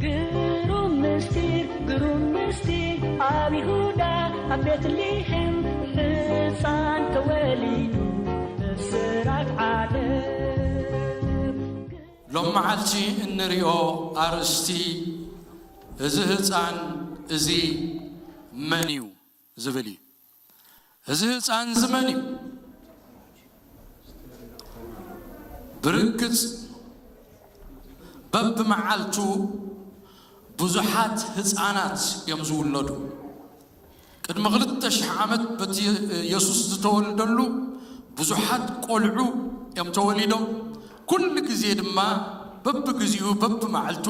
ግሩም ምስጢር፣ ግሩም ምስጢር፣ ኣብ ይሁዳ ኣብ ቤትልሔም ሕፃን ተወሊዱ፣ ብስራት ዓለም። ሎም መዓልቲ እንሪኦ ኣርእስቲ፣ እዚ ህፃን እዚ መን እዩ ዝብል እዩ። እዚ ህፃን እዚ መን እዩ? ብርግፅ በብመዓልቱ ብዙሓት ህፃናት እዮም ዝውለዱ። ቅድሚ ክልተ ሽሕ ዓመት በቲ የሱስ ዝተወልደሉ ብዙሓት ቆልዑ እዮም ተወሊዶም። ኩሉ ግዜ ድማ በብግዚኡ በብመዓልቱ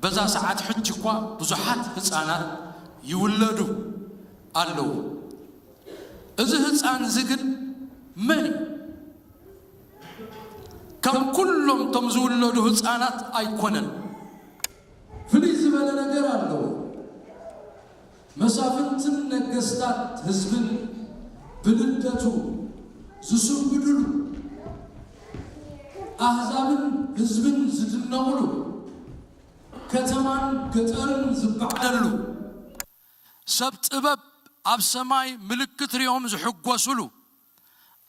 በዛ ሰዓት ሕጂ እኳ ብዙሓት ህፃናት ይውለዱ ኣለዉ። እዚ ህፃን እዚ ግን መን እዩ? ከም ኩሎም እቶም ዝውለዱ ህፃናት ኣይኮነን። ፍልይ ዝበለ ነገር ኣለዎ። መሳፍንትን ነገስታት ህዝብን ብልደቱ ዝስንብድሉ፣ ኣህዛብን ህዝብን ዝድነቕሉ፣ ከተማን ገጠርን ዝበዓለሉ፣ ሰብ ጥበብ ኣብ ሰማይ ምልክት ሪኦም ዝሕጎስሉ፣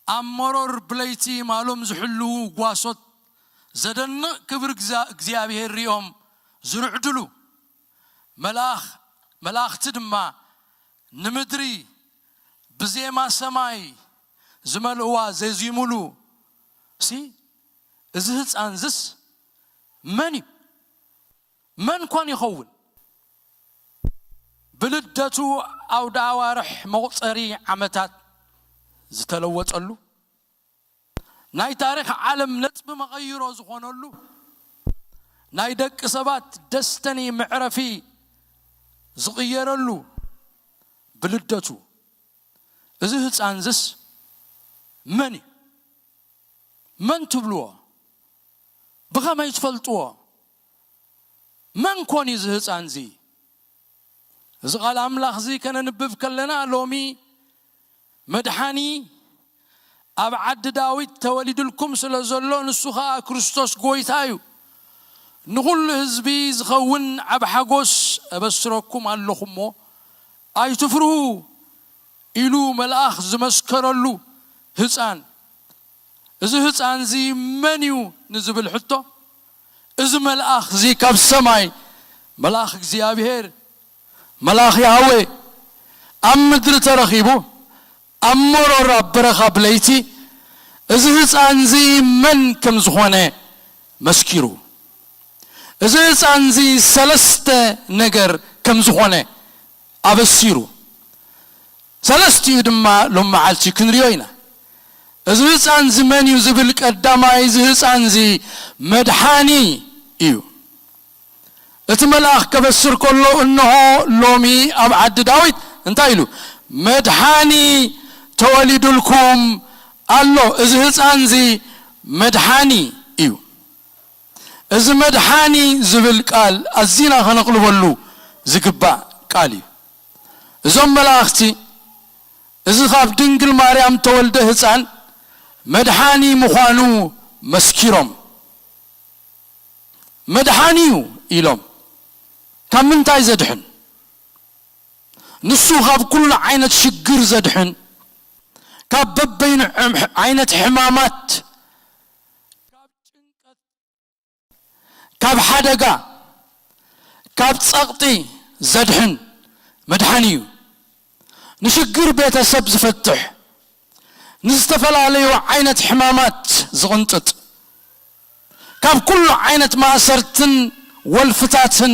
ኣብ መሮር ብለይቲ ማሎም ዝሕልዉ ጓሶት ዘደንቕ ክብሪ ግዛ-፣ እግዚኣብሔር ሪኦም ዝርዕድሉ፣ መልኣኽ-፣ መላእኽቲ ድማ ንምድሪ ብዜማ ሰማይ ዝመልእዋ ዘዚሙሉ፣ ሲ፣ እዚ ህፃን ዝስ መን እዩ? መን ኮን ይኸውን? ብልደቱ ኣውደ ኣዋርሕ መቑጸሪ ዓመታት ዝተለወጠሉ፣ ናይ ታሪኽ ዓለም ነጥቢ መቐይሮ ዝኾነሉ፣ ናይ ደቂ ሰባት ደስተኒ መዕረፊ ዝቕየረሉ ብልደቱ፣ እዚ ህፃን ዝስ መን እዩ? መን ትብልዎ? ብኸመይ ትፈልጥዎ? መን ኮን እዩ እዚ ህፃን እዚ? እዚ ቃል ኣምላኽ እዚ ከነንብብ ከለና፣ ሎሚ መድሓኒ ኣብ ዓዲ ዳዊት ተወሊዱልኩም ስለ ዘሎ፣ ንሱ ኸኣ ክርስቶስ ጐይታ እዩ። ንኹሉ ህዝቢ ዝኸውን ዓቢ ሓጎስ እበስረኩም ኣለኹ እሞ፣ ኣይትፍርሁ ኢሉ መልኣኽ ዝመስከረሉ ህፃን። እዚ ህፃን እዚ መን እዩ ንዝብል ሕቶ፣ እዚ መልኣኽ እዚ ካብ ሰማይ፣ መልኣኽ እግዚኣብሔር፣ መልኣኽ ያህዌ ኣብ ምድሪ ተረኺቡ፣ ኣብ መሮር ኣብ በረኻ ብለይቲ፣ እዚ ህፃን እዚ መን ከም ዝኾነ መስኪሩ። እዚ ህፃን እዚ ሰለስተ ነገር ከም ዝኾነ ኣበሲሩ። ሰለስቲኡ ድማ ሎም መዓልቲ ክንሪኦ ኢና። እዚ ህፃን እዚ መን እዩ ዝብል ቀዳማይ፣ እዚ ህፃን እዚ መድሓኒ እዩ። እቲ መልኣኽ ከበስር ከሎ፣ እንሆ ሎሚ ኣብ ዓዲ ዳዊት እንታይ ኢሉ? መድሓኒ ተወሊዱልኩም ኣሎ። እዚ ህፃን እዚ መድሓኒ እዩ። እዚ መድሓኒ ዝብል ቃል ኣዚና ከነቕልበሉ ዝግባእ ቃል እዩ። እዞም መላእኽቲ እዚ ካብ ድንግል ማርያም ተወልደ ህፃን መድሓኒ ምዃኑ መስኪሮም። መድሓኒ እዩ ኢሎም። ካብ ምንታይ ዘድሕን? ንሱ ካብ ኩሉ ዓይነት ሽግር ዘድሕን፣ ካብ በበይኑ ዕም-፣ ዓይነት ሕማማት፣ ካብ ጭንቀት፣ ካብ ሓደጋ፣ ካብ ጸቕጢ ዘድሕን መድሓኒ እዩ። ንሽግር ቤተሰብ ዝፈትሕ፣ ንዝተፈላለዩ ዓይነት ሕማማት ዝቕንጥጥ፣ ካብ ኩሉ ዓይነት ማእሰርትን ወልፍታትን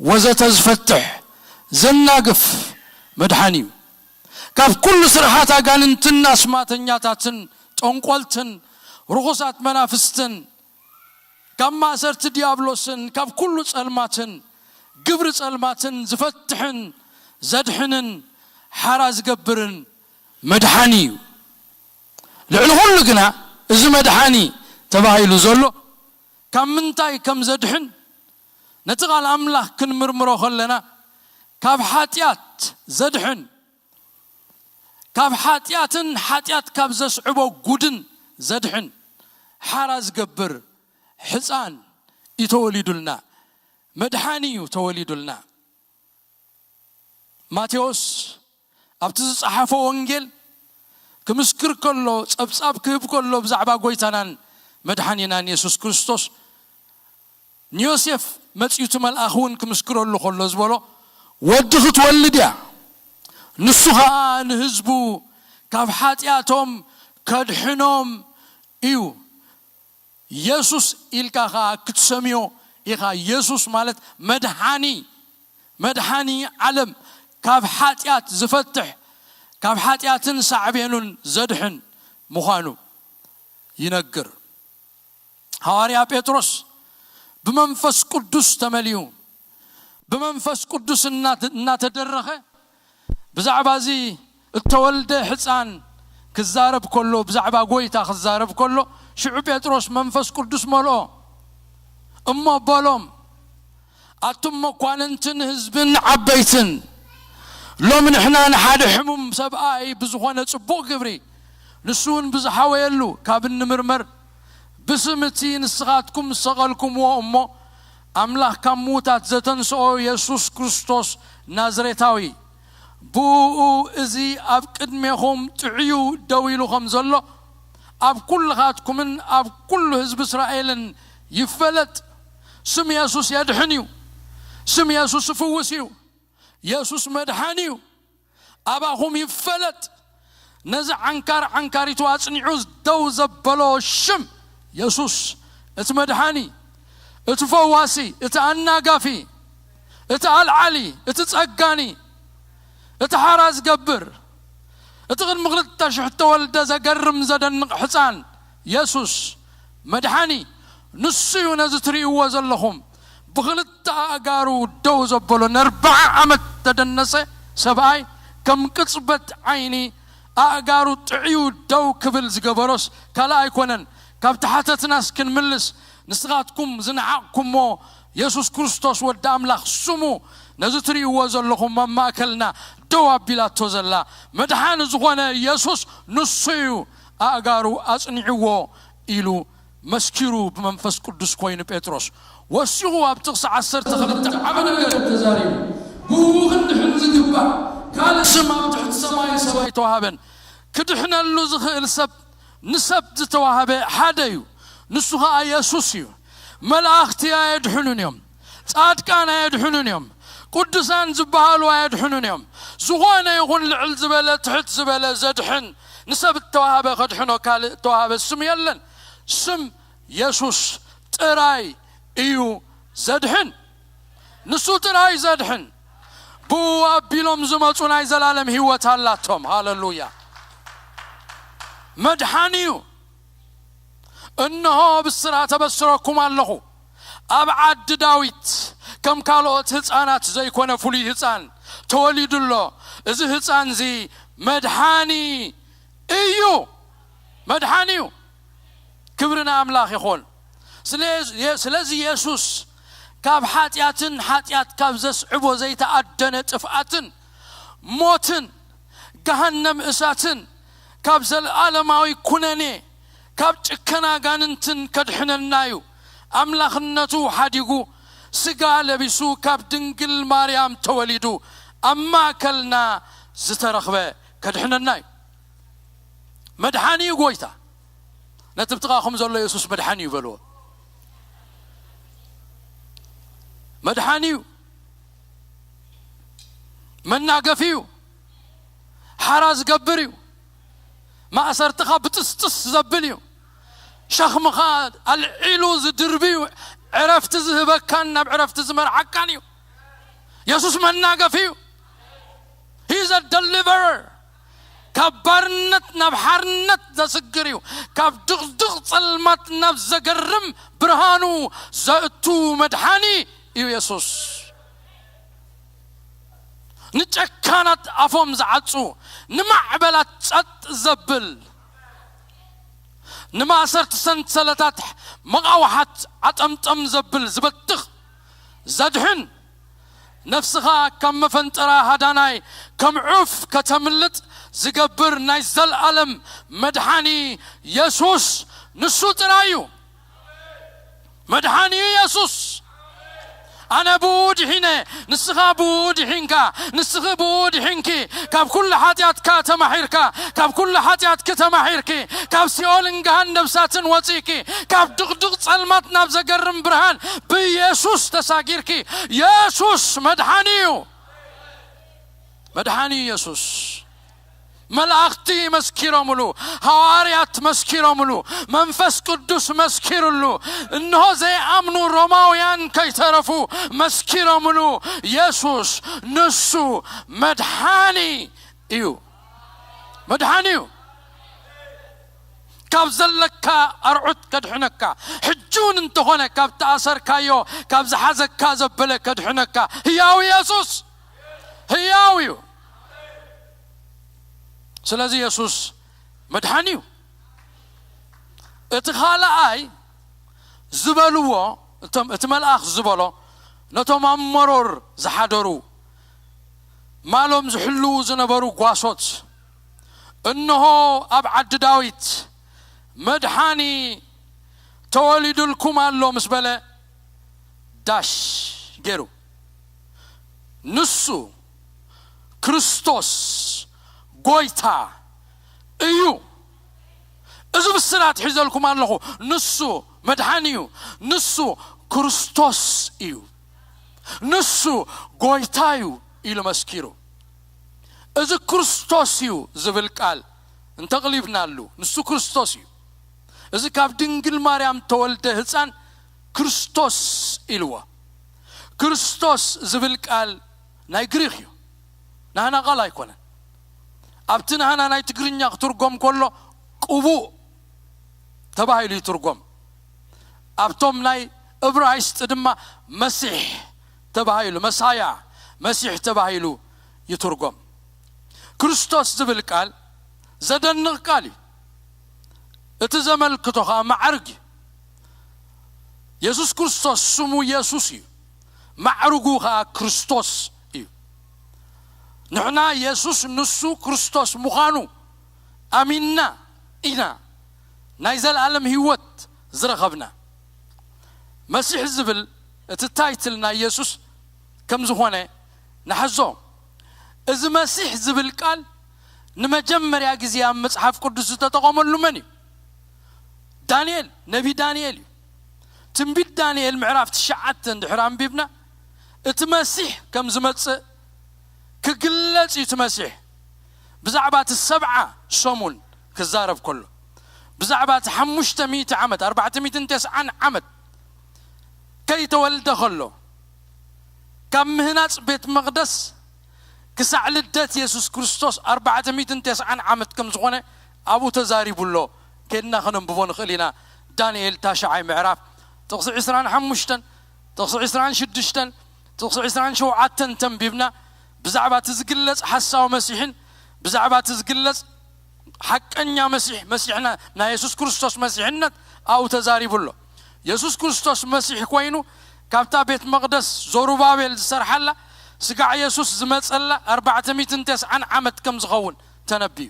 ወዘተ ዝፈትሕ፣ ዘናግፍ መድሓኒ እዩ። ካብ ኩሉ ስርሓት ኣጋንንትን ኣስማተኛታትን ጠንቆልትን ርኹሳት መናፍስትን፣ ካብ ማእሰርቲ ዲያብሎስን ካብ ኩሉ ጸልማትን ግብሪ ጸልማትን ዝፈትሕን ዘድሕንን ሓራ ዝገብርን መድሓኒ እዩ። ልዕሊ ኩሉ ግና እዚ መድሓኒ ተባሂሉ ዘሎ ካብ ምንታይ ከም ዘድሕን ነቲ ቃል ኣምላኽ ክንምርምሮ ከለና፣ ካብ ሓጢኣት ዘድሕን፣ ካብ ሓጢኣትን ሓጢኣት ካብ ዘስዕቦ ጉድን ዘድሕን ሓራ ዝገብር ሕፃን እዩ ተወሊዱልና። መድሓኒ እዩ ተወሊዱልና። ማቴዎስ ኣብቲ ዝጸሓፎ ወንጌል ክምስክር ከሎ፣ ጸብጻብ ክህብ ከሎ ብዛዕባ ጎይታናን መድሓኒናን የሱስ ክርስቶስ፣ ንዮሴፍ መጺኡ እቲ መልኣኽ እውን ክምስክረሉ ከሎ ዝበሎ፣ "ወዲ ክትወልድ እያ፣ ንሱ ኸኣ ንህዝቡ ካብ ሓጢኣቶም ከድሕኖም እዩ። የሱስ ኢልካ ኸኣ ክትሰምዮ ኢኻ።" የሱስ ማለት መድሓኒ፣ መድሓኒ ዓለም፣ ካብ ሓጢኣት ዝፈትሕ፣ ካብ ሓጢኣትን ሳዕቤኑን ዘድሕን ምዃኑ ይነግር። ሃዋርያ ጴጥሮስ ብመንፈስ ቅዱስ ተመሊኡ፣ ብመንፈስ ቅዱስ እናተ-፣ እናተደረኸ ብዛዕባ እዚ እተወልደ ሕፃን ክዛረብ ከሎ፣ ብዛዕባ ጎይታ ክዛረብ ከሎ፣ ሽዑ ጴጥሮስ መንፈስ ቅዱስ መልኦ። እሞ በሎም፣ "ኣቱም መኳንንትን ህዝብን ዓበይትን፣ ሎሚ ንሕና ንሓደ ሕሙም ሰብኣይ ብዝኾነ ጽቡቕ ግብሪ፣ ንሱ እውን ብዝሓወየሉ ካብ እንምርመር፣ ብስም እቲ ንስኻትኩም ዝሰቐልኩምዎ እሞ ኣምላኽ ካብ ምዉታት ዘተንስኦ የሱስ ክርስቶስ ናዝሬታዊ፣ ብእኡ እዚ ኣብ ቅድሜኹም ጥዕዩ ደው ኢሉ ከም ዘሎ ኣብ ኩልኻትኩምን ኣብ ኩሉ ህዝቢ እስራኤልን ይፈለጥ። ስም የሱስ የድሕን እዩ። ስም የሱስ ይፍውስ እዩ። የሱስ መድሓኒ እዩ። ኣባኹም ይፈለጥ። ነዚ ዓንካር ዓንካሪቱ ኣጽኒዑ ደው ዘበሎ ሽም የሱስ፣ እቲ መድሓኒ፣ እቲ ፈዋሲ፣ እቲ ኣናጋፊ፣ እቲ ኣልዓሊ፣ እቲ ጸጋኒ፣ እቲ ሓራ ዝገብር፣ እቲ ቅድሚ ክልተ ሽሕ ተወልደ ዘገርም ዘደንቕ ሕፃን የሱስ መድሓኒ፣ ንሱ እዩ። ነዚ ትርእይዎ ዘለኹም ብኽልተ ኣእጋሩ ደው ዘበሎ፣ ንኣርብዓ ዓመት ተደነሰ ሰብኣይ፣ ከም ቅጽበት ዓይኒ ኣእጋሩ ጥዕዩ ደው ክብል ዝገበሮስ ካልእ ኣይኮነን። ካብ ተሓተትናስ ክንምልስ፣ ንስኻትኩም ዝነዓቕኩሞ የሱስ ክርስቶስ ወዲ ኣምላኽ ስሙ፣ ነዚ ትርእይዎ ዘለኹም ኣብ ማእከልና ደው ኣቢላቶ ዘላ መድሓኒ ዝኾነ የሱስ ንሱ እዩ። ኣእጋሩ ኣጽኒዕዎ ኢሉ መስኪሩ ብመንፈስ ቅዱስ ኮይኑ ጴጥሮስ ወሲኹ ኣብ ጥቕሲ ዓሰርተ ክልተ ዓቢ ነገር ተዛሪቡ። ብእኡ ክንድሕን ዝግባእ ካልእ ስም ኣብ ትሕቲ ሰማይ ሰብ ኣይተዋህበን። ክድሕነሉ ዝኽእል ሰብ ንሰብ ዝተዋህበ ሓደ እዩ፣ ንሱ ኸኣ የሱስ እዩ። መላእኽቲ ኣየድሕኑን እዮም፣ ጻድቃን ኣየድሕኑን እዮም፣ ቅዱሳን ዝበሃሉ ኣየድሕኑን እዮም። ዝኾነ ይኹን ልዕል ዝበለ ትሕት ዝበለ ዘድሕን፣ ንሰብ እተዋህበ ከድሕኖ ካልእ እተዋህበ ስም የለን። ስም የሱስ ጥራይ እዩ ዘድሕን። ንሱ ጥራይ ዘድሕን። ብኡ ኣቢሎም ዝመጹ ናይ ዘላለም ህይወት ኣላቶም። ሃለሉያ። መድሓኒ እዩ። "እንሆ ብስራት እበስረኩም ኣለኹ፣ ኣብ ዓዲ ዳዊት ከም ካልኦት ህፃናት ዘይኮነ ፍሉይ ህፃን ተወሊዱ ኣሎ። እዚ ህፃን እዚ መድሓኒ እዩ፣ መድሓኒ እዩ።" ክብሪ ንኣምላኽ ይኹን። ስለ-፣ ስለዚ የሱስ ካብ ሓጢኣትን ሓጢኣት ካብ ዘስዕቦ ዘይተኣደነ ጥፍኣትን ሞትን ገሃነም እሳትን ካብ ዘለኣለማዊ ኩነኔ ካብ ጭከና ኣጋንንትን ከድሕነና እዩ። ኣምላኽነቱ ሓዲጉ ስጋ ለቢሱ ካብ ድንግል ማርያም ተወሊዱ ኣብ ማእከልና ዝተረኽበ ከድሕነና እዩ። መድሓኒ እዩ ጎይታ። ነቲ ብጥቓኹም ዘሎ የሱስ መድሓኒ እዩ በልዎ። መድሓኒ እዩ። መናገፊ እዩ። ሓራ ዝገብር እዩ። ማእሰርትኻ ብጥስጥስ ዘብል እዩ። ሸኽምኻ ኣልዒሉ ዝድርቢ እዩ። ዕረፍቲ ዝህበካን ናብ ዕረፍቲ ዝመርዓካን እዩ። የሱስ መናገፊ እዩ። He is a deliverer። ካብ ባርነት ናብ ሓርነት ዘስግር እዩ። ካብ ድቕድቕ ጸልማት ናብ ዘገርም ብርሃኑ ዘእቱ መድሓኒ እዩ የሱስ። ንጨካናት ኣፎም ዝዓጹ፣ ንማዕበላት ጸጥ ዘብል፣ ንማእሰርቲ ሰንሰለታት መቓውሓት ዓጠምጠም ዘብል፣ ዝበትኽ፣ ዘድሕን፣ ነፍስኻ ካብ መፈንጠራ ሃዳናይ ከም ዑፍ ከተምልጥ ዝገብር ናይ ዘልኣለም መድሓኒ የሱስ ንሱ ጥራይ እዩ። መድሓኒ እዩ የሱስ። ኣነ ብኡ ድሒነ፣ ንስኻ ብኡ ድሒንካ፣ ንስኺ ብኡ ድሒንኪ። ካብ ኩሉ ሓጢኣትካ ተማሒርካ፣ ካብ ኩሉ ሓጢኣትኪ ተማሒርኪ፣ ካብ ሲኦልን ገሃን ነብሳትን ወፂእኪ፣ ካብ ድቕድቕ ጸልማት ናብ ዘገርም ብርሃን ብኢየሱስ ተሳጊርኪ። ኢየሱስ መድሓኒ እዩ። መድሓኒ ኢየሱስ። መላእኽቲ መስኪሮምሉ፣ ሃዋርያት መስኪሮምሉ፣ መንፈስ ቅዱስ መስኪሩሉ። እንሆ ዘይኣምኑ ሮማውያን ከይተረፉ መስኪሮምሉ። ኢየሱስ ንሱ መድሓኒ እዩ። መድሓኒ እዩ። ካብ ዘለካ ኣርዑት ከድሕነካ፣ ሕጂ እውን እንተኾነ ካብ ተኣሰርካዮ፣ ካብ ዝሓዘካ ዘበለ ከድሕነካ ህያው ኢየሱስ ህያው እዩ። ስለዚ ኢየሱስ መድሓኒ እዩ። እቲ ካልኣይ ዝበልዎ፣ እቶም፣ እቲ መልኣኽ ዝበሎ ነቶም ኣብ መሮር ዝሓደሩ፣ ማሎም ዝሕልዉ ዝነበሩ ጓሶት፣ "እንሆ ኣብ ዓዲ ዳዊት መድሓኒ ተወሊዱልኩም ኣሎ" ምስ በለ ዳሽ ገይሩ፣ ንሱ ክርስቶስ ጎይታ እዩ። እዚ ብስራት ሒዘልኩም ኣለኹ። ንሱ መድሓኒ እዩ። ንሱ ክርስቶስ እዩ። ንሱ ጎይታ እዩ ኢሉ መስኪሩ። እዚ ክርስቶስ እዩ ዝብል ቃል እንተቕሊብናሉ፣ ንሱ ክርስቶስ እዩ። እዚ ካብ ድንግል ማርያም ተወልደ ህፃን ክርስቶስ ኢልዎ። ክርስቶስ ዝብል ቃል ናይ ግሪኽ እዩ። ናህና ቃል ኣይኮነን። ኣብቲ ናህና ናይ ትግርኛ ክትርጎም ከሎ ቅቡእ ተባሂሉ ይትርጎም። ኣብቶም ናይ እብራይስጥ ድማ መሲሕ ተባሂሉ፣ መሳያ፣ መሲሕ ተባሂሉ ይትርጎም። ክርስቶስ ዝብል ቃል ዘደንቕ ቃል እዩ። እቲ ዘመልክቶ ኸዓ ማዕርግ እዩ። የሱስ ክርስቶስ ስሙ የሱስ እዩ። ማዕርጉ ኸዓ ክርስቶስ እዩ። ንሕና የሱስ ንሱ ክርስቶስ ምዃኑ ኣሚንና ኢና ናይ ዘለኣለም ህይወት ዝረኸብና። መሲሕ ዝብል እቲ ታይትል ናይ የሱስ ከም ዝኾነ ንሓዞ። እዚ መሲሕ ዝብል ቃል ንመጀመርያ ግዜ ኣብ መጽሓፍ ቅዱስ ዝተጠቐመሉ መን እዩ? ዳንኤል፣ ነቢ ዳንኤል እዩ። ትንቢት ዳንኤል ምዕራፍ ትሽዓተ እንድሕር ኣንቢብና፣ እቲ መሲሕ ከም ዝመጽእ ክግለጽ እዩ። እቲ መሲሕ ብዛዕባ እቲ ሰብዓ ሰሙን ክዛረብ ከሎ፣ ብዛዕባ እቲ ሓሙሽተ ሚእቲ ዓመት፣ ኣርባዕተ ሚእትን ተስዓን ዓመት ከይተወልደ ከሎ፣ ካብ ምህናጽ ቤት መቕደስ ክሳዕ ልደት የሱስ ክርስቶስ ኣርባዕተ ሚእትን ተስዓን ዓመት ከም ዝኾነ ኣብኡ ተዛሪቡ ኣሎ። ከድና ከነንብቦ ንኽእል ኢና። ዳንኤል ታሽዓይ ምዕራፍ ጥቕሲ ዕስራን ሓሙሽተን፣ ጥቕሲ ዕስራን ሽዱሽተን፣ ጥቕሲ ዕስራን ሸውዓተን ተንቢብና ብዛዕባ እቲ ዝግለጽ ሓሳዊ መሲሕን ብዛዕባ እቲ ዝግለጽ ሓቀኛ መሲሕ፣ መሲሕና ናይ የሱስ ክርስቶስ መሲሕነት ኣብኡ ተዛሪቡ ኣሎ። የሱስ ክርስቶስ መሲሕ ኮይኑ ካብታ ቤት መቕደስ ዘሩባቤል ዝሰርሓላ ስጋዕ የሱስ ዝመጸላ ኣርባዕተ ሚእትን ተስዓን ዓመት ከም ዝኸውን ተነብዩ።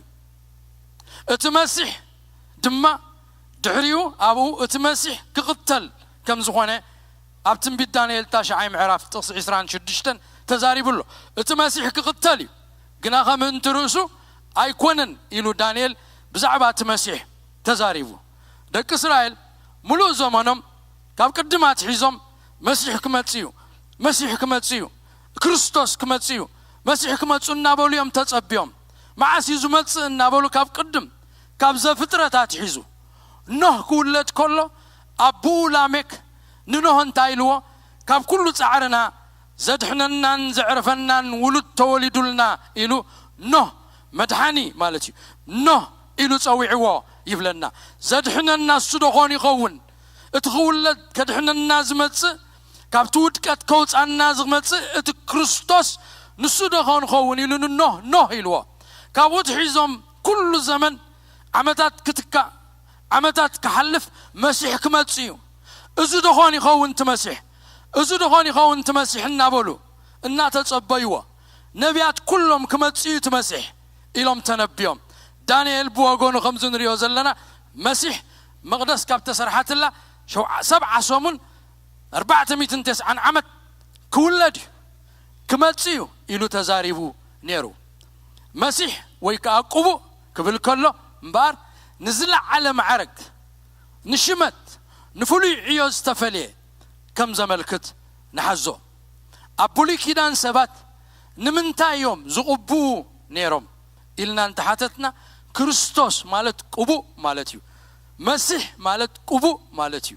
እቲ መሲሕ ድማ ድሕሪኡ ኣብኡ እቲ መሲሕ ክቕተል ከም ዝኾነ ኣብ ትንቢት ዳንኤል ታሽዓይ ምዕራፍ ጥቕሲ ዕስራን ሽዱሽተን ተዛሪቡ ኣሎ። እቲ መሲሕ ክቕተል እዩ፣ ግና ከም ምእንቲ ርእሱ ኣይኮነን ኢሉ ዳንኤል ብዛዕባ እቲ መሲሕ ተዛሪቡ። ደቂ እስራኤል ምሉእ ዘመኖም ካብ ቅድም ኣትሒዞም መሲሕ ክመጽእ እዩ፣ መሲሕ ክመጽእ እዩ፣ ክርስቶስ ክመጽእ እዩ፣ መሲሕ ክመጽእ እናበሉ እዮም ተጸብዮም። መዓስ እዩ ዝመጽእ እናበሉ ካብ ቅድም፣ ካብ ዘፍጥረት ኣትሒዙ ኖህ ክውለድ ከሎ ኣቦኡ ላሜክ ንኖህ እንታይ ኢልዎ? "ካብ ኩሉ ጻዕርና ዘድሕነናን ዘዕርፈናን ውሉድ ተወሊዱልና" ኢሉ፣ ኖህ መድሓኒ ማለት እዩ፣ ኖህ ኢሉ ጸዊዕዎ ይብለና። ዘድሕነና እሱ ዶ ኾን ይኸውን? እቲ ክውለድ ከድሕነና ዝመጽእ፣ ካብቲ ውድቀት ከውጻና ዝመጽእ እቲ ክርስቶስ ንሱ ዶ ኾን ይኸውን ኢሉ ንኖህ ኖህ ኢልዎ። ካብኡ ትሒዞም ኩሉ ዘመን ዓመታት ክትካእ፣ ዓመታት ክሓልፍ መሲሕ ክመጽእ እዩ። እዚ ዶ ኾን ይኸውን እቲ መሲሕ? እዚ ዶ ኾን ይኸውን እቲ መሲሕ እናበሉ እናተጸበይዎ፣ ነቢያት ኩሎም ክመጽእ እዩ እቲ መሲሕ ኢሎም ተነብዮም። ዳንኤል ብወገኑ ከምዚ ንሪኦ ዘለና መሲሕ መቕደስ ካብ ተሰርሓትላ ሸውዓ-፣ ሰብዓ ሰሙን ኣርባዕተ ሚእትን ተስዓን ዓመት ክውለድ እዩ፣ ክመጽእ እዩ ኢሉ ተዛሪቡ ነይሩ። መሲሕ ወይ ከኣ ቅቡእ ክብል ከሎ እምበኣር ንዝለዓለ ማዕረግ፣ ንሽመት፣ ንፍሉይ ዕዮ ዝተፈልየ ከም ዘመልክት ንሓዞ። ኣብ ብሉይ ኪዳን ሰባት ንምንታይ እዮም ዝቕብኡ ነይሮም ኢልና እንተሓተትና፣ ክርስቶስ ማለት ቅቡእ ማለት እዩ። መሲሕ ማለት ቅቡእ ማለት እዩ።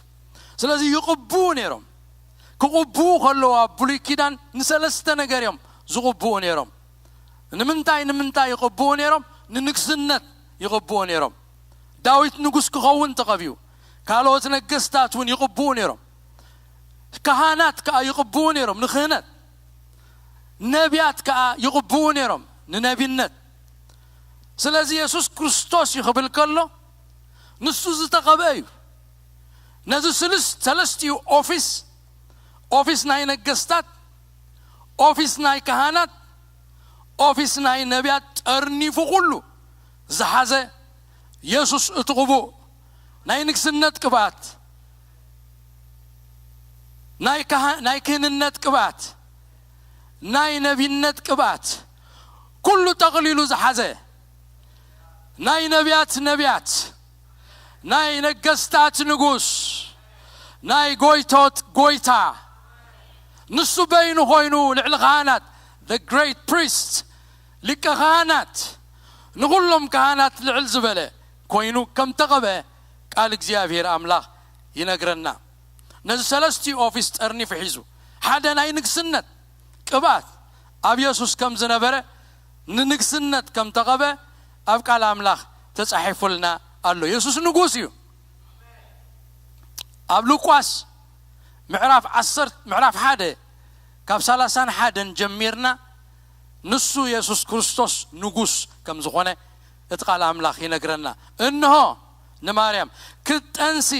ስለዚ ይቕብኡ ነይሮም። ክቕብኡ ከለዉ ኣብ ብሉይ ኪዳን ንሰለስተ ነገር እዮም ዝቕብኡ ነይሮም። ንምንታይ ንምንታይ ይቕብኡ ነይሮም? ንንግስነት ይቕብኡ ነይሮም። ዳዊት ንጉስ ክኸውን ተቐብኡ። ካልኦት ነገስታት እውን ይቕብኡ ነይሮም። ካህናት ከኣ ይቕብኡ ነይሮም ንክህነት። ነቢያት ከኣ ይቕብኡ ነይሮም ንነቢነት። ስለዚ የሱስ ክርስቶስ እዩ ክብል ከሎ ንሱ ዝተቐብአ እዩ። ነዚ ስልስ ሰለስቲኡ ኦፊስ፣ ኦፊስ ናይ ነገስታት፣ ኦፊስ ናይ ካህናት፣ ኦፊስ ናይ ነቢያት ጠርኒፉ ኩሉ ዝሓዘ የሱስ እቲ ቅቡእ ናይ ንግስነት ቅብኣት፣ ናይ ካህ-፣ ናይ ክህንነት ቅብኣት፣ ናይ ነቢነት ቅብኣት ኩሉ ጠቕሊሉ ዝሓዘ ናይ ነቢያት ነቢያት፣ ናይ ነገስታት ንጉስ፣ ናይ ጎይቶት ጎይታ፣ ንሱ በይኑ ኮይኑ ልዕሊ ካህናት፣ the great priest፣ ሊቀ ካህናት፣ ንኹሎም ካህናት ልዕል ዝበለ ኮይኑ ከም ተቐበ ቃል እግዚኣብሔር ኣምላኽ ይነግረና። ነዚ ሰለስቲኡ ኦፊስ ጠርኒፉ ሒዙ ሓደ ናይ ንግስነት ቅብኣት ኣብ የሱስ ከም ዝነበረ፣ ንንግስነት ከም ተቐበ ኣብ ቃል ኣምላኽ ተጻሒፉልና ኣሎ። የሱስ ንጉስ እዩ። ኣብ ሉቃስ ምዕራፍ ዓሰርተ፣ ምዕራፍ ሓደ ካብ ሰላሳን ሓደን ጀሚርና ንሱ የሱስ ክርስቶስ ንጉስ ከም ዝኾነ እቲ ቃል ኣምላኽ ይነግረና። እንሆ ንማርያም ክትጠንሲ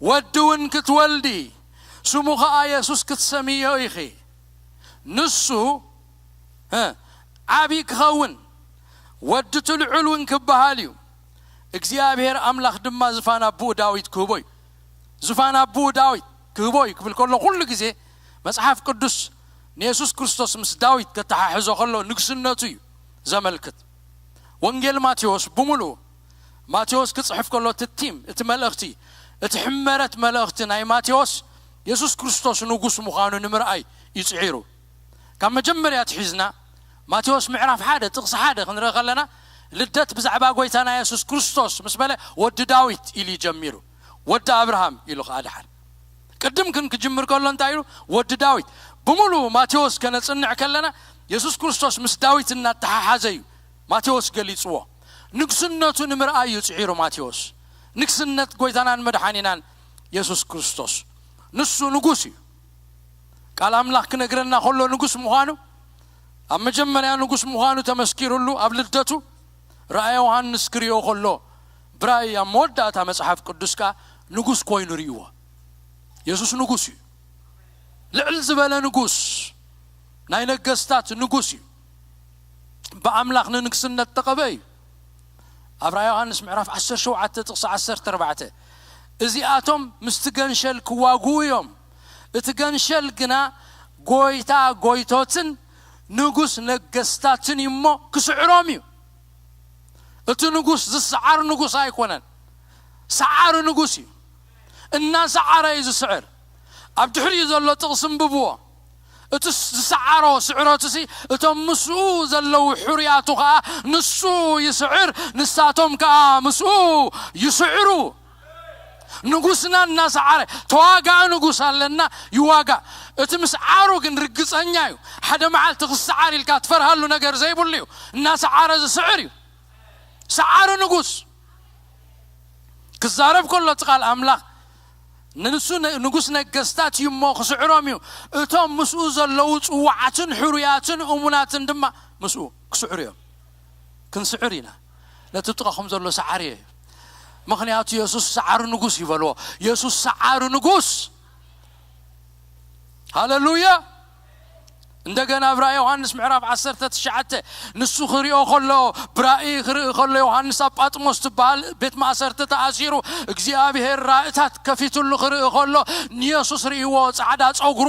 ወዲ እውን ክትወልዲ ስሙ ኸኣ የሱስ ክትሰምዮ ኢኺ። ንሱ፣ እ፣ ዓቢ ክኸውን ወዲ እቲ ልዑል እውን ክበሃል እዩ። እግዚኣብሔር ኣምላኽ ድማ ዝፋን ኣቦኡ ዳዊት ክህቦ እዩ። ዝፋን ኣቦኡ ዳዊት ክህቦ እዩ ክብል ከሎ ኩሉ ግዜ መጽሓፍ ቅዱስ ንየሱስ ክርስቶስ ምስ ዳዊት ከተሓሕዞ ከሎ ንግስነቱ እዩ ዘመልክት። ወንጌል ማቴዎስ ብምሉኡ ማቴዎስ ክጽሕፍ ከሎ እቲ ቲም፣ እቲ መልእኽቲ፣ እቲ ሕመረት መልእኽቲ ናይ ማቴዎስ የሱስ ክርስቶስ ንጉስ ምዃኑ ንምርኣይ እዩ ጽዒሩ። ካብ መጀመርያ ትሒዝና ማቴዎስ ምዕራፍ ሓደ ጥቕሲ ሓደ ክንርኢ ከለና ልደት ብዛዕባ ጎይታና የሱስ ክርስቶስ ምስ በለ ወዲ ዳዊት ኢሉ እዩ ጀሚሩ። ወዲ ኣብርሃም ኢሉ ኸዓ ድሓር ቅድም ግን ክጅምር ከሎ እንታይ ኢሉ? ወዲ ዳዊት። ብምሉኡ ማቴዎስ ከነጽንዕ ከለና የሱስ ክርስቶስ ምስ ዳዊት እናተሓሓዘ እዩ ማቴዎስ ገሊጽዎ። ንግስነቱ ንምርኣይ እዩ ጽዒሩ ማቴዎስ። ንግስነት ጎይታናን መድሓኒናን የሱስ ክርስቶስ። ንሱ ንጉስ እዩ። ቃል ኣምላኽ ክነግረና ከሎ ንጉስ ምዃኑ፣ ኣብ መጀመርያ ንጉስ ምዃኑ ተመስኪሩሉ ኣብ ልደቱ፣ ራእየ ዮሃንስ ክርእዮ ከሎ ብራእይ ኣብ መወዳእታ መጽሓፍ ቅዱስ ከኣ ንጉስ ኮይኑ ርእይዎ። የሱስ ንጉስ እዩ። ልዕል ዝበለ ንጉስ፣ ናይ ነገስታት ንጉስ እዩ። ብኣምላኽ ንንግስነት ተቐበ እዩ። ኣብ ራእይ ዮሃንስ ምዕራፍ ዓሰርተ ሸውዓተ ጥቕሲ ዓሰርተ ኣርባዕተ፣ እዚኣቶም ምስቲ ገንሸል ክዋግኡ እዮም፣ እቲ ገንሸል ግና ጎይታ ጎይቶትን ንጉስ ነገስታትን እዩ እሞ ክስዕሮም እዩ። እቲ ንጉስ ዝሰዓር ንጉስ ኣይኮነን፣ ሰዓሪ ንጉስ እዩ። እናሰዓረ እዩ ዝስዕር። ኣብ ድሕሪኡ ዘሎ ጥቕሲ እንብብዎ። እቲ ዝሰዓሮ ስዕረትሲ እቶም ምስኡ ዘለዉ ሕሩያቱ ኸኣ ንሱ ይስዕር፣ ንሳቶም ከኣ ምስኡ ይስዕሩ። ንጉስና እናሰዓረ፣ ተዋጋኢ ንጉስ ኣለና፣ ይዋጋእ። እቲ ምስዓሩ ግን ርግጸኛ እዩ። ሓደ መዓልቲ ክሰዓር ኢልካ ትፈርሃሉ ነገር ዘይብሉ እዩ። እናሰዓረ ዝስዕር እዩ። ሰዓሪ ንጉስ ክዛረብ ከሎ እቲ ቃል ኣምላኽ ንንሱ ነ-፣ ንጉስ ነገስታት እዩ እሞ ክስዕሮም እዩ። እቶም ምስኡ ዘለዉ ጽዋዓትን ሕሩያትን እሙናትን ድማ ምስኡ ክስዕሩ እዮም። ክንስዕር ኢና። ነቲ ጥቓኹም ዘሎ ሰዓሪ እዩ። ምኽንያቱ የሱስ ሰዓሪ ንጉስ ይበልዎ። የሱስ ሰዓሪ ንጉስ። ሃሌሉያ። እንደገና ኣብ ራእይ ዮሃንስ ምዕራፍ ዓሰርተ ትሽዓተ ንሱ ክሪኦ ከሎ፣ ብራእይ ክርኢ ከሎ፣ ዮሃንስ ኣብ ጳጥሞስ ትበሃል ቤት ማእሰርቲ ተኣሲሩ፣ እግዚኣብሔር ራእታት ከፊትሉ ክርኢ ከሎ፣ ንየሱስ ርእይዎ፣ ጻዕዳ ጸጉሩ፣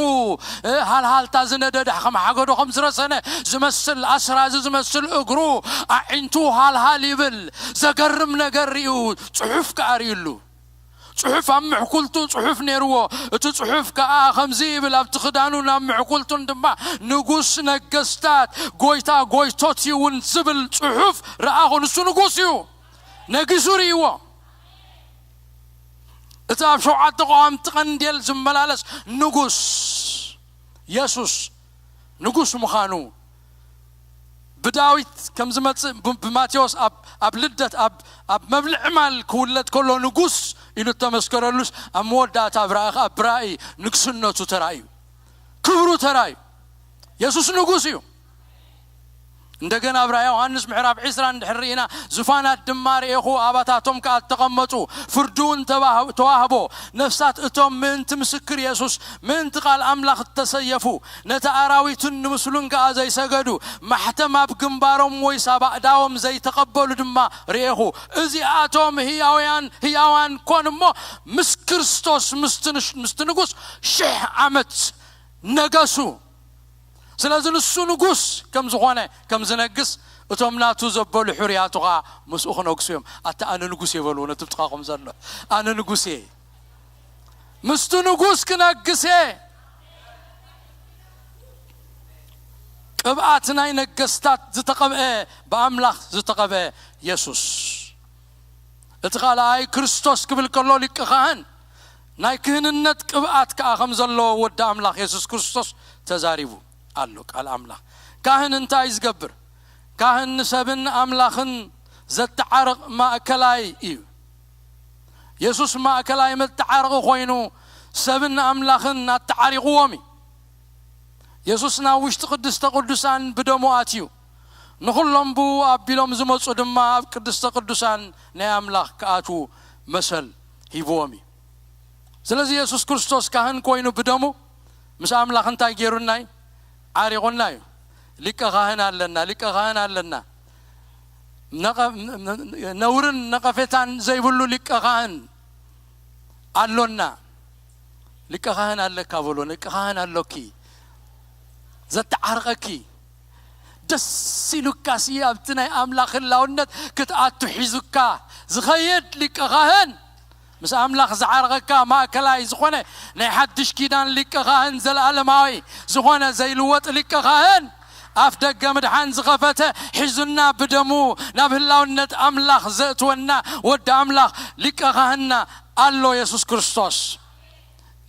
እ፣ ሃልሃልታ ዝነደደ፣ ከም ሓገዶ ከም ዝረሰነ ዝመስል፣ ኣስራዚ ዝመስል እግሩ፣ ኣዒንቱ ሃልሃል ይብል። ዘገርም ነገር ርእዩ፣ ጽሑፍ ከኣ ርእዩሉ። ጽሑፍ ኣብ ምሕኩልቱ ጽሑፍ ነይርዎ። እቲ ጽሑፍ ከኣ ከምዚ ይብል፣ ኣብቲ ክዳኑን ኣብ ምሕኩልቱን ድማ "ንጉስ ነገስታት፣ ጎይታ ጎይቶት እዩ" እውን ዝብል ጽሑፍ ረኣኹ። ንሱ ንጉስ እዩ። ነጊሱ ርእይዎ። እቲ ኣብ ሸውዓተ ቀዋምቲ ቀንዴል ዝመላለስ ንጉስ፣ የሱስ ንጉስ ምዃኑ ብዳዊት ከም ዝመጽእ፣ ብ-፣ ብማቴዎስ ኣብ፣ ኣብ ልደት፣ ኣብ፣ ኣብ መብልዒ ማል ክውለድ ከሎ ንጉስ ኢሉ እተመስከረሉስ፣ ኣብ መወዳእታ ኣብ ራእይ፣ ኣብ ራእይ ንግስነቱ ተራእዩ፣ ክብሩ ተራእዩ። የሱስ ንጉስ እዩ። እንደገና ኣብ ራእይ ዮሃንስ ምዕራፍ ዕስራ እንድሕር ርኢና፣ "ዙፋናት ድማ ርኤኹ፣ ኣባታቶም ከኣ እተቐመጡ፣ ፍርዲ እውን ተባህ-፣ ተዋህቦ፣ ነፍሳት እቶም ምእንቲ ምስክር የሱስ፣ ምእንቲ ቃል ኣምላኽ እተሰየፉ፣ ነቲ ኣራዊትን ንምስሉን ከኣ ዘይሰገዱ፣ ማሕተም ኣብ ግንባሮም ወይስ ኣብ ኣእዳዎም ዘይተቐበሉ ድማ ርኤኹ። እዚኣቶም ህያውያን፣ ህያዋን ኮኑ እሞ፣ ምስ ክርስቶስ፣ ምስቲ ንሽ-፣ ምስቲ ንጉስ ሽሕ ዓመት ነገሱ።" ስለዚ ንሱ ንጉስ ከም ዝኾነ፣ ከም ዝነግስ፣ እቶም ናቱ ዘበሉ ሕሩያቱ ኸኣ ምስኡ ክነግሱ እዮም። ኣታ ኣነ ንጉስ እየ በልዎ ነቲ ብጥቓኹም ዘሎ። ኣነ ንጉስ እየ። ምስቲ ንጉስ ክነግስ እየ። ቅብኣት ናይ ነገስታት ዝተቐብአ፣ ብኣምላኽ ዝተቐብአ የሱስ። እቲ ካልኣይ ክርስቶስ ክብል ከሎ ሊቀ ካህን ናይ ክህንነት ቅብኣት ከኣ ከም ዘለዎ ወዲ ኣምላኽ የሱስ ክርስቶስ ተዛሪቡ ኣሎ። ቃል ኣምላኽ ካህን እንታይ እዩ ዝገብር? ካህን ንሰብን ኣምላኽን ዘተዓርቕ ማእከላይ እዩ። የሱስ ማእከላይ መተዓረቒ ኮይኑ ሰብን ኣምላኽን ኣተዓሪቕዎም እዩ። የሱስ ናብ ውሽጢ ቅድስተ ቅዱሳን ብደሙ ኣትዩ። ንኹሎም ብኡ ኣቢሎም ዝመጹ ድማ ኣብ ቅድስተ ቅዱሳን ናይ ኣምላኽ ክኣትዉ መሰል ሂብዎም እዩ። ስለዚ የሱስ ክርስቶስ ካህን ኮይኑ ብደሙ ምስ ኣምላኽ እንታይ ገይሩና እዩ? ዓሪቑና እዩ። ሊቀ ካህን ኣለና፣ ሊቀ ካህን ኣለና። ነቐ-፣ ነውርን ነቐፌታን ዘይብሉ ሊቀ ካህን ኣሎና። ሊቀ ካህን ኣለካ በሎ፣ ሊቀ ካህን ኣሎኪ። ዘተዓርቐኪ። ደስ ኢሉካሲ ኣብቲ ናይ ኣምላኽ ህላውነት ክትኣቱ ሒዙካ ዝኸይድ ሊቀ ካህን። ምስ ኣምላኽ ዝዓርቐካ ማእከላይ ዝኾነ ናይ ሓድሽ ኪዳን ሊቀ ካህን፣ ዘለኣለማዊ ዝኾነ ዘይልወጥ ሊቀ ካህን፣ ኣፍ ደገ ምድሓን ዝኸፈተ፣ ሒዙና ብደሙ ናብ ህላውነት ኣምላኽ ዘእትወና ወዲ ኣምላኽ ሊቀ ካህንና ኣሎ፣ የሱስ ክርስቶስ።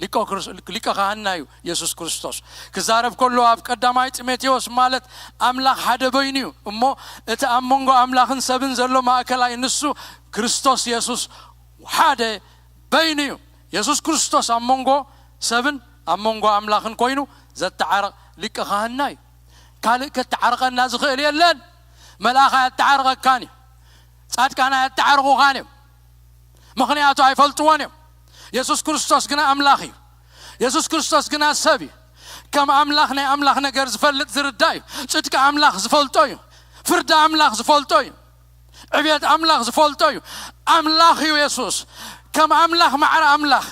ሊቀ ክርስ-፣ ሊቀ ካህንና እዩ የሱስ ክርስቶስ። ክዛረብ ከሎ ኣብ ቀዳማይ ጢሞቴዎስ ማለት ኣምላኽ ሓደ በይኑ እዩ እሞ፣ እቲ ኣብ መንጎ ኣምላኽን ሰብን ዘሎ ማእከላይ ንሱ ክርስቶስ የሱስ ሓደ በይኑ እዩ። የሱስ ክርስቶስ ኣብ መንጎ ሰብን ኣብ መንጎ ኣምላኽን ኮይኑ ዘተዓርቕ ሊቀ ካህንና እዩ። ካልእ ከተዓርቐና ዝኽእል የለን። መልኣኽ ኣየተዓርቐካን እዩ። ጻድቃን ኣየተዓርቑኻን እዮም። ምኽንያቱ ኣይፈልጥዎን እዮም። የሱስ ክርስቶስ ግና ኣምላኽ እዩ። የሱስ ክርስቶስ ግና ሰብ እዩ። ከም ኣምላኽ ናይ ኣምላኽ ነገር ዝፈልጥ ዝርዳእ እዩ። ጽድቂ ኣምላኽ ዝፈልጦ እዩ። ፍርዲ ኣምላኽ ዝፈልጦ እዩ። ዕብየት ኣምላኽ ዝፈልጦ እዩ። ኣምላኽ እዩ የሱስ። ከም ኣምላኽ፣ ማዕረ ኣምላኽ፣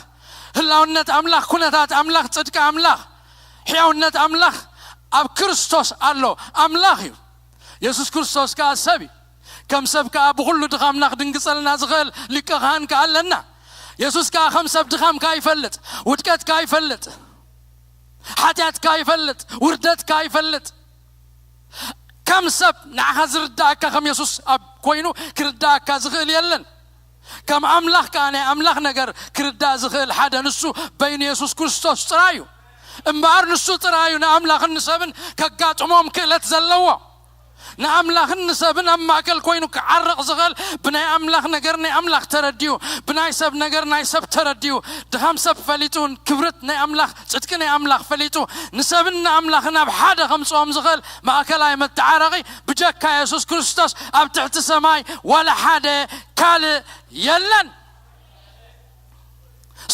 ህላውነት ኣምላኽ፣ ኩነታት ኣምላኽ፣ ጽድቂ ኣምላኽ፣ ሕያውነት ኣምላኽ ኣብ ክርስቶስ ኣሎ። ኣምላኽ እዩ። የሱስ ክርስቶስ ከኣ ሰብ እዩ። ከም ሰብ ከኣ ብኹሉ ድኻምና ክድንግጸልና ዝኽእል ሊቀ ካህን ከኣ ኣለና። የሱስ ከኣ ከም ሰብ ድኻምካ ይፈልጥ፣ ውድቀትካ ይፈልጥ፣ ሓጢኣትካ ይፈልጥ፣ ውርደትካ ይፈልጥ። ከም ሰብ ንዓኻ ዝርዳእካ ከም የሱስ ኣብ ኮይኑ ክርዳእካ ዝኽእል የለን። ከም ኣምላኽ ከኣ ናይ ኣምላኽ ነገር ክርዳእ ዝኽእል ሓደ ንሱ በይኑ የሱስ ክርስቶስ ጥራይ እዩ። እምበኣር ንሱ ጥራይ እዩ ንኣምላኽን ንሰብን ከጋጥሞም ክእለት ዘለዎ። ንኣምላኽን ንሰብን ኣብ ማእከል ኮይኑ ክዓርቕ ዝኽእል፣ ብናይ ኣምላኽ ነገር ናይ ኣምላኽ ተረዲኡ፣ ብናይ ሰብ ነገር ናይ ሰብ ተረዲኡ፣ ድኻም ሰብ ፈሊጡ፣ ክብረት ናይ ኣምላኽ፣ ጽድቂ ናይ ኣምላኽ ፈሊጡ፣ ንሰብን ንኣምላኽን ኣብ ሓደ ከምጽኦም ዝኽእል ማእከላይ መተዓረቒ ብጀካ የሱስ ክርስቶስ ኣብ ትሕቲ ሰማይ ዋላ ሓደ ካልእ የለን።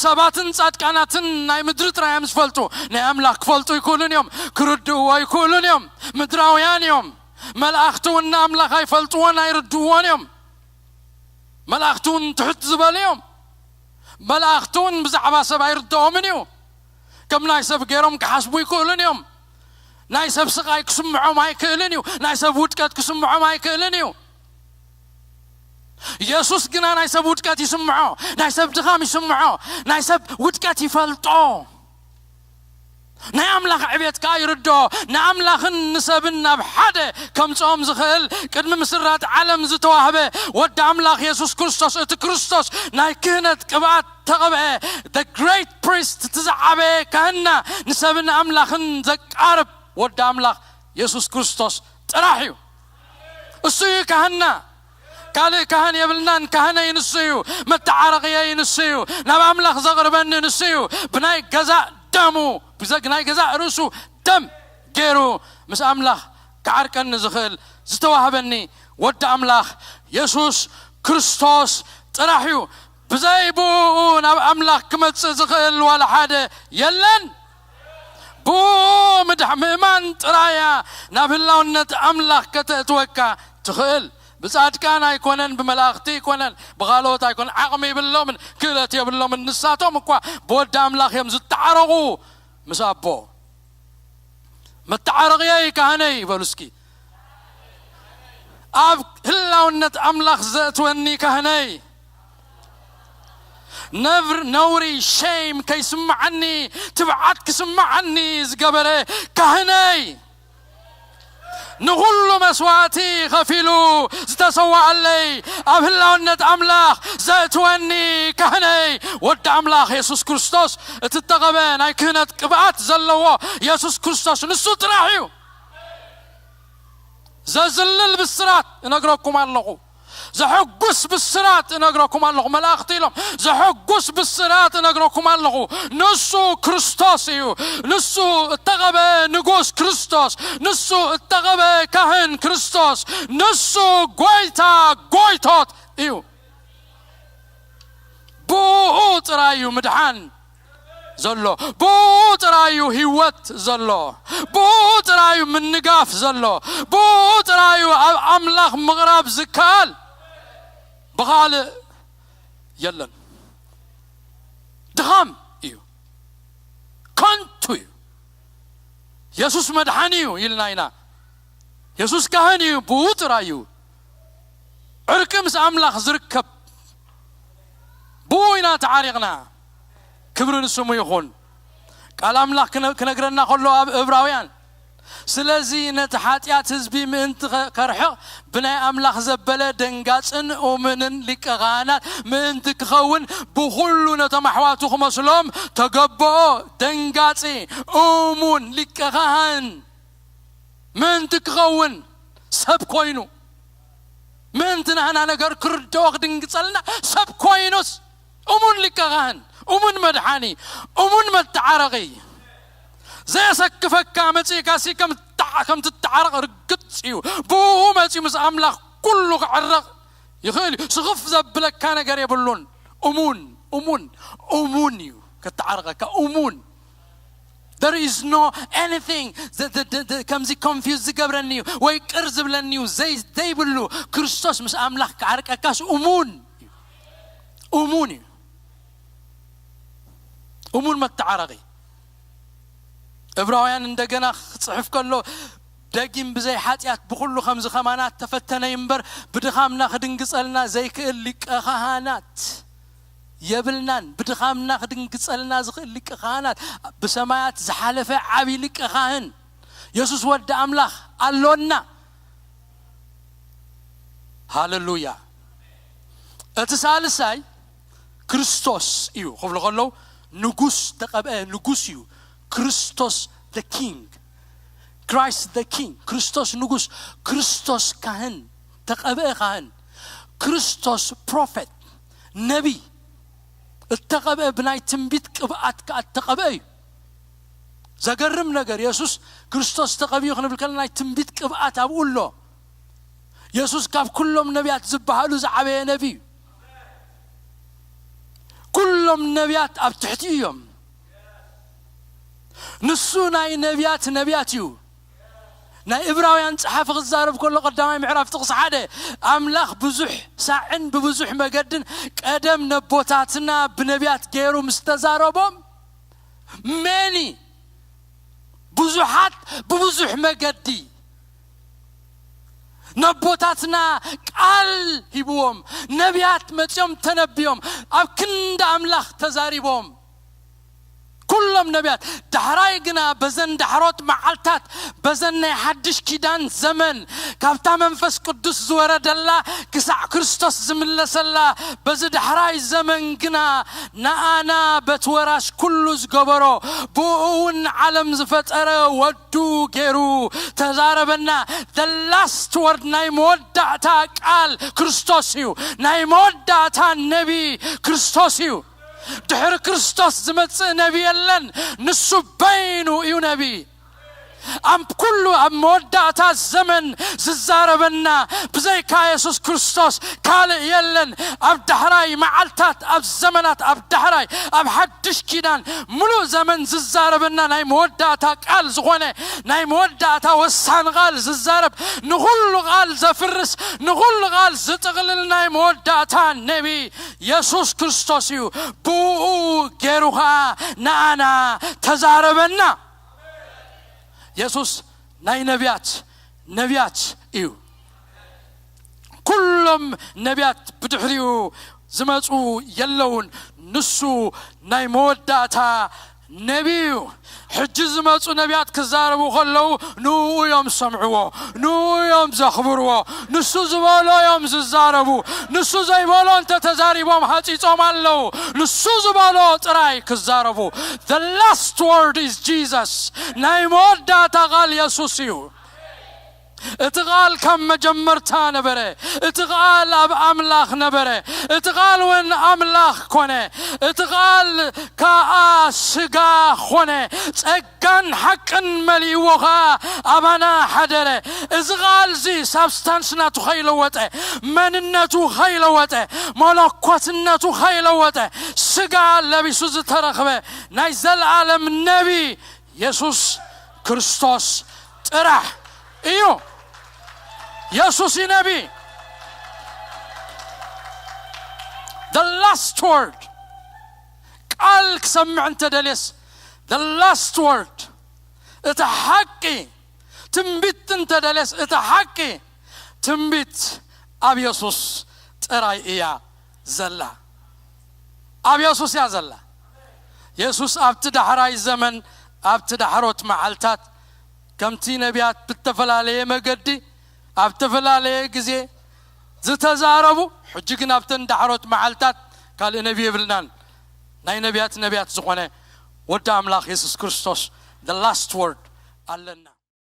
ሰባትን ጻድቃናትን ናይ ምድሪ ጥራይ እዮም ዝፈልጡ። ናይ ኣምላኽ ክፈልጡ ኣይክእሉን እዮም፣ ክርድእዎ ኣይክእሉን እዮም። ምድራውያን እዮም። መላእኽቲ እውን ንኣምላኽ ኣይፈልጥዎን ኣይርድእዎን እዮም። መላእኽቲ እውን ትሕት ዝበሉ እዮም። መላእኽቲ እውን ብዛዕባ ሰብ ኣይርድኦምን እዩ። ከም ናይ ሰብ ገይሮም ክሓስቡ ኣይክእሉን እዮም። ናይ ሰብ ስቓይ ክስምዖም ኣይክእልን እዩ። ናይ ሰብ ውድቀት ክስምዖም ኣይክእልን እዩ። የሱስ ግና ናይ ሰብ ውድቀት ይስምዖ፣ ናይ ሰብ ድኻም ይስምዖ፣ ናይ ሰብ ውድቀት ይፈልጦ። ናይ ኣምላኽ ዕቤት ከኣ ይርድኦ። ንኣምላኽን ንሰብን ናብ ሓደ ከምጽኦም ዝኽእል ቅድሚ ምስራት ዓለም ዝተዋህበ ወዲ ኣምላኽ የሱስ ክርስቶስ፣ እቲ ክርስቶስ ናይ ክህነት ቅብኣት ተቐብአ፣ the great priest፣ እቲ ዝዓበየ ካህንና፣ ንሰብን ኣምላኽን ዘቃርብ ወዲ ኣምላኽ የሱስ ክርስቶስ ጥራሕ እዩ። እሱ እዩ ካህንና። ካልእ ካህን የብልናን። ካህነይ ንሱ እዩ፣ መተዓረቕየይ ንሱ እዩ፣ ናብ ኣምላኽ ዘቕርበኒ ንሱ እዩ። ብናይ ገዛእ ደሙ፣ ብዘ-፣ ናይ ገዛእ ርእሱ ደም ገይሩ ምስ ኣምላኽ ክዓርቀኒ ዝኽእል ዝተዋህበኒ ወዲ ኣምላኽ የሱስ ክርስቶስ ጥራሕ እዩ። ብዘይ ብኡ ናብ ኣምላኽ ክመጽእ ዝኽእል ዋላ ሓደ የለን። ብኡ ምድሕ-፣ ምእማን ጥራያ ናብ ህላውነት ኣምላኽ ከተእትወካ ትኽእል። ብጻድቃን ኣይኮነን፣ ብመላእኽቲ ኣይኮነን፣ ብኻልኦት ኣይኮነን። ዓቕሚ የብሎምን፣ ክእለት የብሎምን። ንሳቶም እኳ ብወዲ ኣምላኽ እዮም ዝተዓረቑ ምስ ኣቦ። መተዓረቕየይ ካህነይ በሉ እስኪ። ኣብ ህላውነት ኣምላኽ ዘእትወኒ ካህነይ። ነብር-፣ ነውሪ፣ ሸይም ከይስምዓኒ፣ ትብዓት ክስምዓኒ ዝገበረ ካህነይ። ንኹሉ መስዋእቲ ኸፊሉ ዝተሰዋኣለይ፣ ኣብ ህላውነት ኣምላኽ ዘእትወኒ ካህነይ፣ ወዲ ኣምላኽ የሱስ ክርስቶስ፣ እቲ እተቐበ ናይ ክህነት ቅብኣት ዘለዎ የሱስ ክርስቶስ ንሱ ጥራሕ እዩ። ዘዝልል ብስራት እነግረኩም ኣለኹ። ዘሐጉስ ብስራት እነግረኩም ኣለኹ። መላእኽቲ ኢሎም፣ ዘሐጉስ ብስራት እነግረኩም ኣለኹ። ንሱ ክርስቶስ እዩ። ንሱ እተቐበ ንጉስ ክርስቶስ፣ ንሱ እተቐበ ካህን ክርስቶስ፣ ንሱ ጐይታ ጐይቶት እዩ። ብኡ ጥራይ እዩ ምድሓን ዘሎ። ብኡ ጥራይ እዩ ህይወት ዘሎ። ብኡ ጥራይ እዩ ምንጋፍ ዘሎ። ብኡ ጥራይ እዩ ኣብ ኣምላኽ ምቕራብ ዝከኣል። ብኻልእ የለን። ድኻም እዩ። ከንቱ እዩ። የሱስ መድሓኒ እዩ ኢልና ኢና። የሱስ ካህን እዩ፣ ብኡ ጥራይ እዩ ዕርቂ ምስ ኣምላኽ ዝርከብ። ብኡ ኢና ተዓሪቕና። ክብሪ ንስሙ ይኹን። ቃል ኣምላኽ ክነ-፣ ክነግረና ከሎ ኣብ እብራውያን፣ ስለዚ ነቲ ሓጢኣት ህዝቢ ምእንቲ ኸ-፣ ከርሕቕ ብናይ ኣምላኽ ዘበለ ደንጋጽን እሙንን ሊቀ ካህናት ምእንቲ ክኸውን ብኹሉ ነቶም ኣሕዋቱ ክመስሎም ተገብኦ። ደንጋጺ እሙን ሊቀ ካህን ምእንቲ ክኸውን ሰብ ኮይኑ፣ ምእንቲ ናህና ነገር ክርድኦ ክድንግጸልና ሰብ ኮይኑስ፣ እሙን ሊቀ ካህን፣ እሙን መድሓኒ፣ እሙን መተዓረቒ። ዘየሰክፈካ መጺእካሲ ከም ትዓ-፣ ከም ትተዓረቕ ርግጽ እዩ። ብኡ መጺኡ ምስ ኣምላኽ ኩሉ ክዕረቕ ይኽእል እዩ። ስኽፍ ዘብለካ ነገር የብሉን። እሙን፣ እሙን፣ እሙን እዩ ከተዓርቐካ። እሙን። There is no anything ዝ-፣ ዝ-፣ ዝ-፣ ዝ-፣ ከምዚ ኮንፊውዝ ዝገብረኒ እዩ ወይ ቅር ዝብለኒ እዩ ዘይ-፣ ዘይብሉ። ክርስቶስ ምስ ኣምላኽ ክዓርቀካስ እሙን እዩ። እሙን እዩ። እሙን መተዓረቒ። እብራውያን እንደገና ክጽሕፍ ከሎ፣ ደጊም ብዘይ ሓጢኣት ብኹሉ ከምዚ ከማና ተፈተነ እምበር፣ ብድኻምና ክድንግጸልና ዘይክእል ሊቀ ካህናት የብልናን። ብድኻምና ክድንግጸልና ዝኽእል ሊቀ ካህናት፣ ብሰማያት ዝሓለፈ ዓቢ ሊቀ ካህን የሱስ ወዲ ኣምላኽ ኣሎና። ሃለሉያ። እቲ ሳልሳይ ክርስቶስ እዩ ክብሉ ከለዉ፣ ንጉስ፣ ተቐብአ ንጉስ እዩ። ክርስቶስ the king፣ Christ the king፣ ክርስቶስ ንጉስ፣ ክርስቶስ ካህን፣ ተቐብአ ካህን፣ ክርስቶስ ፕሮፌት፣ ነቢይ፣ እተቐብአ፣ ብናይ ትንቢት ቅብኣት ከኣ እተቐብአ እዩ። ዘገርም ነገር፣ የሱስ ክርስቶስ ተቐቢኡ ክንብል ከለና ናይ ትንቢት ቅብኣት ኣብኡ ኣሎ። የሱስ ካብ ኩሎም ነቢያት ዝበሃሉ ዝዓበየ ነቢ እዩ። ኩሎም ነቢያት ኣብ ትሕቲኡ እዮም። ንሱ ናይ ነቢያት ነቢያት እዩ። ናይ እብራውያን ጸሓፊ ክዛረብ ከሎ፣ ቀዳማይ ምዕራፍ ጥቕሲ ሓደ፣ ኣምላኽ ብዙሕ ሳዕን ብብዙሕ መገድን ቀደም ነቦታትና ብነቢያት ገይሩ ምስ ተዛረቦም፣ ሜኒ ብዙሓት ብብዙሕ መገዲ ነቦታትና ቃል ሂብዎም፣ ነቢያት መጺኦም ተነቢዮም፣ ኣብ ክንዲ ኣምላኽ ተዛሪቦም። ኩሎም ነቢያት። ዳሕራይ ግና በዘን ዳሕሮት መዓልታት፣ በዘን ናይ ሓድሽ ኪዳን ዘመን፣ ካብታ መንፈስ ቅዱስ ዝወረደላ ክሳዕ ክርስቶስ ዝምለሰላ፣ በዚ ዳሕራይ ዘመን ግና ንኣና በቲ ወራሽ ኩሉ ዝገበሮ፣ ብኡ እውን ዓለም ዝፈጠረ ወዱ ገይሩ ተዛረበና። The last word፣ ናይ መወዳእታ ቃል ክርስቶስ እዩ። ናይ መወዳእታ ነቢ ክርስቶስ እዩ። ድሕሪ ክርስቶስ ዝመጽእ ነቢ የለን። ንሱ በይኑ እዩ ነቢ። ኣብ ኩሉ ኣብ መወዳእታ ዘመን ዝዛረበና ብዘይካ የሱስ ክርስቶስ ካልእ የለን። ኣብ ዳሕራይ መዓልታት፣ ኣብ ዘመናት፣ ኣብ ዳሕራይ፣ ኣብ ሓድሽ ኪዳን፣ ምሉእ ዘመን ዝዛረበና ናይ መወዳእታ ቃል ዝኾነ፣ ናይ መወዳእታ ወሳኒ ቃል ዝዛረብ፣ ንኹሉ ቃል ዘፍርስ፣ ንኹሉ ቃል ዝጥቕልል ናይ መወዳእታ ነቢ የሱስ ክርስቶስ እዩ። ብኡ ገይሩ ኸኣ ንኣና ተዛረበና። የሱስ ናይ ነቢያት ነቢያት እዩ። ኩሎም ነቢያት ብድሕሪኡ ዝመጹ የለውን። ንሱ ናይ መወዳእታ ነቢ እዩ። ሕጂ ዝመጹ ነቢያት ክዛረቡ ከለዉ ንኡ እዮም ዝሰምዕዎ፣ ንኡ እዮም ዘኽብርዎ። ንሱ ዝበሎ እዮም ዝዛረቡ። ንሱ ዘይበሎ እንተ ተዛሪቦም ሃጺጾም ኣለዉ። ንሱ ዝበሎ ጥራይ ክዛረቡ። The last word is Jesus። ናይ መወዳእታ ቃል የሱስ እዩ። እቲ ቃል ካብ መጀመርታ ነበረ። እቲ ቃል ኣብ ኣምላኽ ነበረ። እቲ ቃል እውን ኣምላኽ ኮነ። እቲ ቃል ከኣ ስጋ ኾነ። ጸጋን ሓቅን መሊእዎ ኸኣ ኣባና ሓደረ። እዚ ቃል እዚ ሳብስታንስ ናቱ ኸይለወጠ፣ መንነቱ ኸይለወጠ፣ መለኮትነቱ ኸይለወጠ፣ ስጋ ለቢሱ ዝተረኽበ ናይ ዘለኣለም ነቢ የሱስ ክርስቶስ ጥራሕ እዩ። የሱስ እዩ ነቢ። The last word። ቃል ክሰምዕ እንተ ደልየስ፣ the last word፣ እቲ ሓቂ፣ ትንቢት እንተ ደልየስ፣ እቲ ሓቂ ትንቢት ኣብ የሱስ ጥራይ እያ ዘላ። ኣብ የሱስ እያ ዘላ። የሱስ ኣብቲ ዳሕራይ ዘመን፣ ኣብቲ ዳሕሮት መዓልታት፣ ከምቲ ነቢያት ብተፈላለየ መገዲ ኣብ ተፈላለየ ግዜ ዝተዛረቡ፣ ሕጂ ግን ኣብተን ዳሕሮት መዓልታት ካልእ ነቢ የብልናን። ናይ ነቢያት ነቢያት ዝኾነ ወዲ ኣምላኽ የሱስ ክርስቶስ፣ the last word፣ ኣለና።